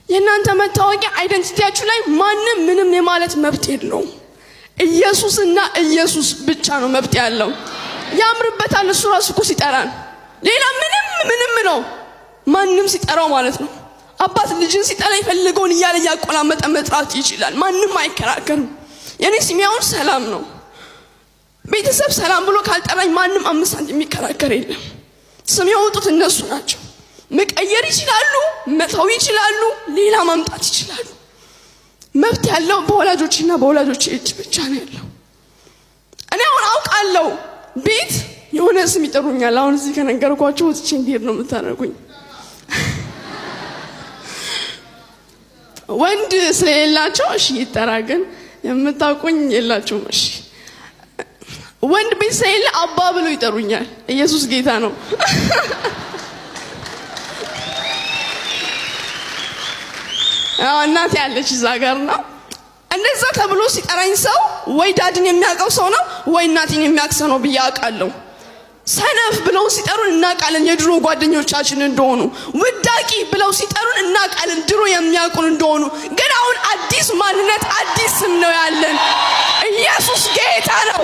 የእናንተ መታወቂያ identity ያችሁ ላይ ማንም ምንም የማለት መብት የለውም። ኢየሱስና ኢየሱስ ብቻ ነው መብት ያለው። ያምርበታል እሱ ራሱ እኮ ሲጠራን፣ ሌላ ምንም ምንም ነው ማንም ሲጠራው ማለት ነው። አባት ልጅን ሲጠራ የፈለገውን እያለ እያቆላመጠ መጥራት ይችላል። ማንም አይከራከርም። የኔ ስሜ አሁን ሰላም ነው። ቤተሰብ ሰላም ብሎ ካልጠራኝ ማንም 5 ሳንቲም የሚከራከር የለም። ስም ያወጡት እነሱ ናቸው። መቀየር ይችላሉ፣ መተው ይችላሉ፣ ሌላ ማምጣት ይችላሉ። መብት ያለው በወላጆችና በወላጆች እጅ ብቻ ነው ያለው። እኔ አሁን አውቃለሁ ቤት የሆነ ስም ይጠሩኛል። አሁን እዚህ ከነገርኳቸው ወጥቼ እንዲሄድ ነው የምታደርጉኝ። ወንድ ስለሌላቸው እሺ ይጠራ፣ ግን የምታውቁኝ የላችሁም። እሺ ወንድ ቤት ስለሌለ አባ ብለው ይጠሩኛል። ኢየሱስ ጌታ ነው። እናቴ ያለች እዛ ጋር ነው። እንደዛ ተብሎ ሲጠራኝ ሰው ወይ dad ን የሚያውቀው ሰው ነው ወይ እናቴን የሚያውቅ ሰው ነው ብዬ አውቃለሁ። ሰነፍ ብለው ሲጠሩን እናውቃለን የድሮ ጓደኞቻችን እንደሆኑ። ውዳቂ ብለው ሲጠሩን እናውቃለን ድሮ የሚያውቁን እንደሆኑ። ግን አሁን አዲስ ማንነት አዲስ ስም ነው ያለን። ኢየሱስ ጌታ ነው።